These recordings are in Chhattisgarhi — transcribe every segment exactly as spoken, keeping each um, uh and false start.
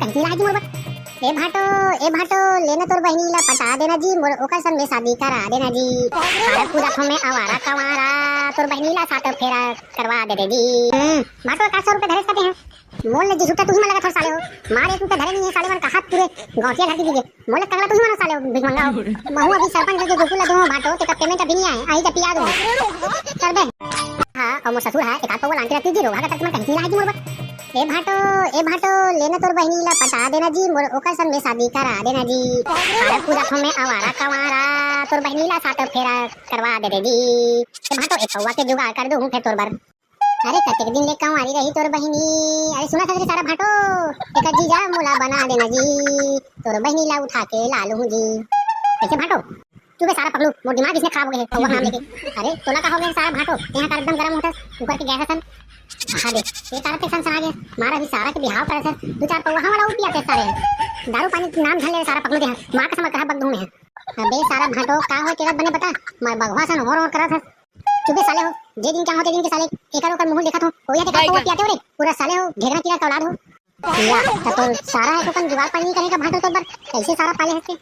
कहीं ला जी मोर बर। ए भाटो, ए भाटो, लेना तोर बहिनी ला पटा देना जी, मोर ओकर संग में शादी करा देना जी। अरे पूजा थो में आवारा कवारा, तोर बहिनी ला सात फेरा करवा दे दे जी। हम्म, भाटो का सौ रुपया धरे सकते हैं। मोल ने जी झूठा तू ही मन लगा थोड़ा साले हो। मार एक रुपया धरे नहीं है साले मन का हाथ पूरे गौटिया धर के दीजिए। मोले कगला तू ही मन साले हो भिखमंगा हो। महू अभी सरपंच के गोकुल ला दूं भाटो, तेका पेमेंट अभी नहीं आए, आई जा पिया दूं। चल बे। हाँ, और मोर ससुर है, एक आध पौवा लांटी रखती जी, रोहा का तक मन कहीं नहीं रहा जी मोर बर। ए भाटो, ए भाटो, लेना तोर बहिनी ला पटा देना जी, मोर ओकर संग में शादी करा देना जी। अरे पूजा थो में आवारा कवारा, तोर बहिनी ला सात फेरा करवा दे दे जी। ए भाटो, एक पौवा के जुगाड़ कर दूं फिर तोर बर। अरे कतेक दिन ले कंवारी रही तोर बहिनी। अरे सुना था सारा भाटो, एक जीजा मोला बना देना जी, तोर बहिनी ला उठा के ला लूं जी। कैसे भाटो? चुप बे सारा पकलू, मोर दिमाग इसने खराब हो गए है, पौवा नाम लेके। अरे, तोला का हो गया सारा भाटो, यहाँ का एकदम गरम होता, ऊपर के गैस हसन। हाँ दे, ये तारा ते सन सना गया, मारा भी सारा के बिहाव करे सर, दो चार पौवा हमारा ऊ पियाते सारे। दारू पानी के नाम धर ले सारा पकलू दे, माँ कसम कहा बगदू में है। अबे सारा भाटो, का हो तेरा बने बता, मैं बघवा सन होर होर करत हस। चुप बे साले हो, जे दिन क्या होते दिन के साले, एकर ओकर मुंह देखत हो, कोई हटे का पौवा पियाते हो रे, पूरा साले हो, घेघना कीड़ा का औलाद हो। या, त तोर सारा है तो कन जुगाड़ पानी करे का भाटो तोर बर, कैसे सारा पाले हस के?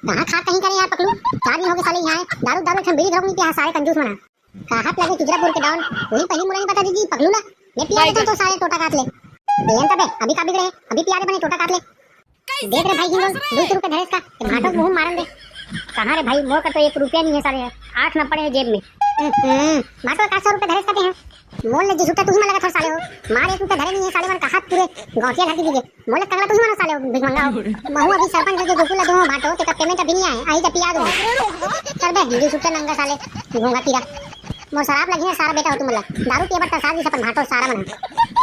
कहाँ खा कहीं करे यार पकलू, चार दिन हो गए साले यहाँ है, दारू दारू एक बीड़ी घरों नहीं पिया सारे कंजूस मना। कहाँ पे लगे चुजरापुर के डॉन, वही पहली मुरई बता दीजिए पकलू ना, मैं पिया देता हूँ तो सारे टोटा काट ले। बेन तबे, अभी का बिगड़े, अभी पिया दे बने टोटा काट ले। देख रे भाई हिंदोल, दो सौ रुपए धरे इसका, ये भाटो मुंह मारन दे। कहाँ रे भाई, मोर का तो एक रुपया नहीं है सारे, आठ ना पड़े हैं जेब में। हम्म, भाटो का सौ रुपए धरे इसका ते हैं, मोल ने जी झूठा तू ही मन लगा थोड़ा साले हो। मार एक रुपया धरे नहीं है साले मन का हाथ पूरे गौटिया धर के दीजिए। मोले कगला तू ही मन साले हो, भिखमंगा हो। महू अभी सरपंच के गोकुल ला दूं भाटो, तेका पेमेंट अभी नहीं आए, आई जा पिया दूं। चल बे, जी झूठा नंगा साले, घूंगा कीड़ा। मोर शराब लगी है सारा बेटा हो तुम ला। दारू पिए बर तरसा दिस अपन भाटो सारा मन।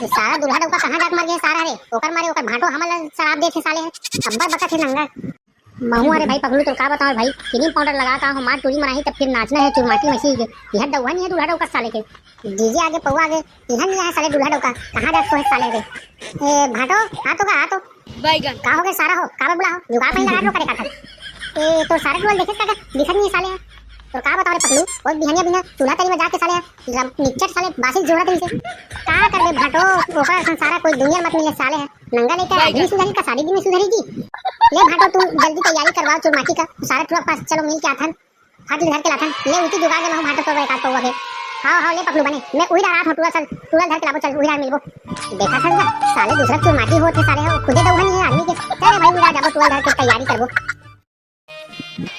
ये सारा दूल्हा डौका कहाँ जाके मर गए सारा रे? ओकर मारे ओकर भाटो हमन ला शराब देथे साले है। अब्बर बकत है नंगा। महू अरे भाई पगलू तो का बताओ भाई, क्रीम पाउडर लगा का हो मार टूरी मराही तब फिर नाचना है चुरमाटी मसी के। यह दउहा नहीं है दूल्हा डौका साले के। डीजे आगे पौवा आगे, इहन नहीं है साले दूल्हा डौका। कहाँ जाके सोहे साले रे? ए भाटो, आ तो का, आ तो। बैगन। का हो गए सारा हो? का बुला हो? जुगाड़ पानी लगा लो करे का था। ए तो सारे टोल देखे का, दिखत नहीं साले है। तो का बताओ रे पगलू, वो बिहनिया बिना चूल्हा तरी में जाके साले है, जब निच्चट साले बासी जोड़ा तरी से। का करबे भाटो, ओकर असन सारा कोई दुनिया मत मिले साले है। नंगा लेके आदमी सुधरी का शादी दिन में सुधरी जी। ले भाटो तू जल्दी तैयारी करवाओ चुरमाटी का, सारे टोला पास चलो मिल के आथन। फट ले धर के लाथन, ले उती जुगाड़ ले महू भाटो तो एक आध पौवा के। हाव हाव ले पकलू बने, मैं उही डार आत हो टूरा चल, टूरा धर के लाबो चल, उही डार मिलबो। देखा था ना, साले दूसरा चुरमाटी होत है साले हो, खुदे दउहा नहीं है आदमी के। चल रे भाई उही डार जाबो टूरा धर के तैयारी करबो।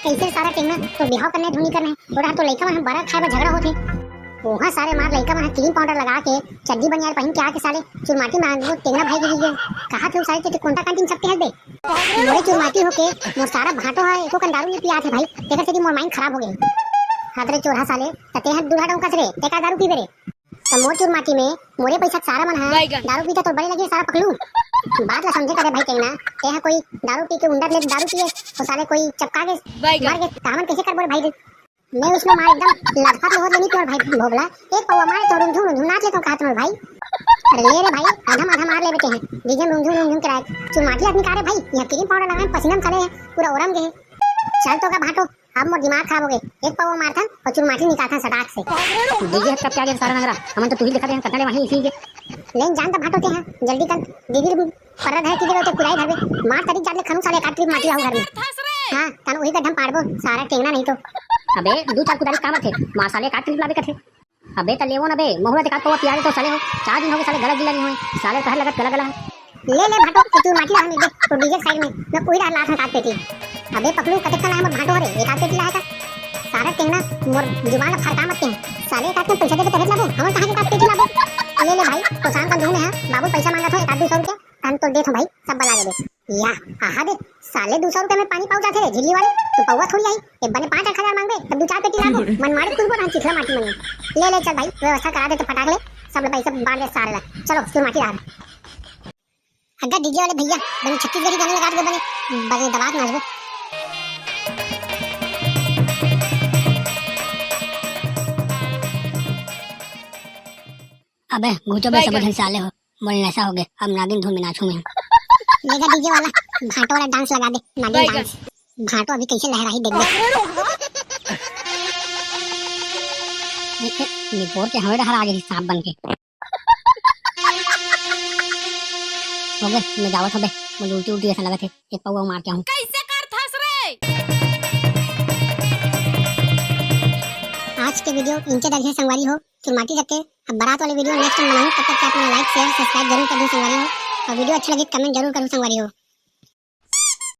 कैसे सारा टेंगना तो बिहाव करने धुनी करने, और तो लइका मन बरा खाए बर झगड़ा होत है। ओहा सारे मार लइका मन क्रीम पाउडर लगा के चड्डी बनियान पहन के आके साले चुरमाटी मांगबो टेंगना भाई गिरी गए। कहा थे साले ते कोंटा कांटी में सब तेहल बे। मोरे चुरमाटी होके मोर सारा भाटो ह एको कन दारू नहीं पियात हे भाई, तेकर सेती मोर माइंड खराब हो गए। हत रे चोरहा साले, त तेह दूल्हा डौका रे, ते का दारू पीबे रे? त मोर चुरमाटी में मोरे पैसा के सारा मन ह दारू पीता तो बड़े लगे सारा पकलू। बात ला समझे करे भाई टेंगना, तेह कोई दारू पी के उंडर ले दारू पिए, तो साले कोई चपका के मर गए, त हमन कैसे करबो रे भाई? मैं उसको मार एकदम लथपथ में होत लेनी प्योर भाई भोगला। एक पौवा मारे तो रुंझुन रुंझुन नाच लेता हूँ कहा तुम्हारे भाई। अरे ले रे भाई, आधा आधा मार ले बेटे हैं। डीजे में रुंझुन रुंझुन कराए। चुरमाटी आदमी का रे भाई, यहाँ क्रीम पाउडर लगाए पसीना में साले हैं, पूरा ओरम गए। चल तो का भाटो, अब मोर दिमाग खराब हो गए। एक पौवा मारथन और चुरमाटी निकालथन सटाक से। डीजे हट कब क्या सारा नंगरा, हमन तो तुही दिखा दे, कतना ले वहीं इसी के। लेन जान तो भाटो ते हैं, जल्दी कर। दीदी परत है कि जगह ते कुदाई धरबे, मार तरीक जात ले खनू साले एकाध ट्रिप माटी आऊ घर में। हाँ, तन उही गड्ढम पाड़बो, सारा टेंगना नहीं तो। अबे, दू चार कुदारी काम आथे, मार साले एकाध ट्रिप लाबे कथे। अबे, त लेवो ना बे, महुआ ते का पौवा पिया दे तो साले हो, चार दिन हो गए साले गला गिला नहीं होए, साले कहर लगत गला गला है। ले ले भाटो, के चुरमाटी ला हम दे, तो डीजे साइड में, मैं उही डार लात हूँ एकाध पेटी। अबे पकलू, कतेक का नाम भाटो रे, एकाध पेटी ला है का? सारा टेंगना, मोर जुबान फरका मत के, साले एकाध पैसा देबे तभे लाबो, हमन कहाँ के एकाध पेटी लाबो? ले ले भाई, तो शाम का धूम है, बाबू पैसा मांगा था एकाध दो सौ रुपया। हम तो देथो भाई, सब बना देबे। या, आहा दे, साले दो सौ रुपया में पानी पाऊ जाथे रे, झिल्ली वाले, तो पौवा थोड़ी आई, ए बने पाँच एक हजार मांगबे, तब दो चार पेटी लाबो, मन मारे तुरबो ना चिखला माटी मन। ले ले चल भाई, व्यवस्था करा दे तो फटाक ले, सब पैसा बांट दे सारे ला। चलो, चुरमाटी ला। अगर डीजे वाले भैया, बने छत्तीसगढ़ी गाने लगा दे बने, बने दबा के नाचबो। अबे, घुचो बे, सब झन साले हो। मोर नशा हो गए, अब नागिन धुन में नाचूं मैं। लेगा डीजे वाला, भाटो वाला डांस लगा दे, नागिन डांस। भाटो अभी कैसे लहराही देख दे। निपोर के हवे डहर आ गई सांप बन के। हो गए, मैं जावत हो बे। मुझे उल्टी उल्टी ऐसा लगा थे, एक पौवा मार के आऊँ। कैसे करथस रे? आज के वीडियो इंचे तक है संगवारी हो, सुरमाटी तक के। अब बारात वाली वीडियो नेक्स्ट टाइम बनाऊँ, तब तक के आप लाइक शेयर सब्सक्राइब जरूर कर दो संगवारी हो, और वीडियो अच्छा लगे कमेंट जरूर करूँ संगवारी हो।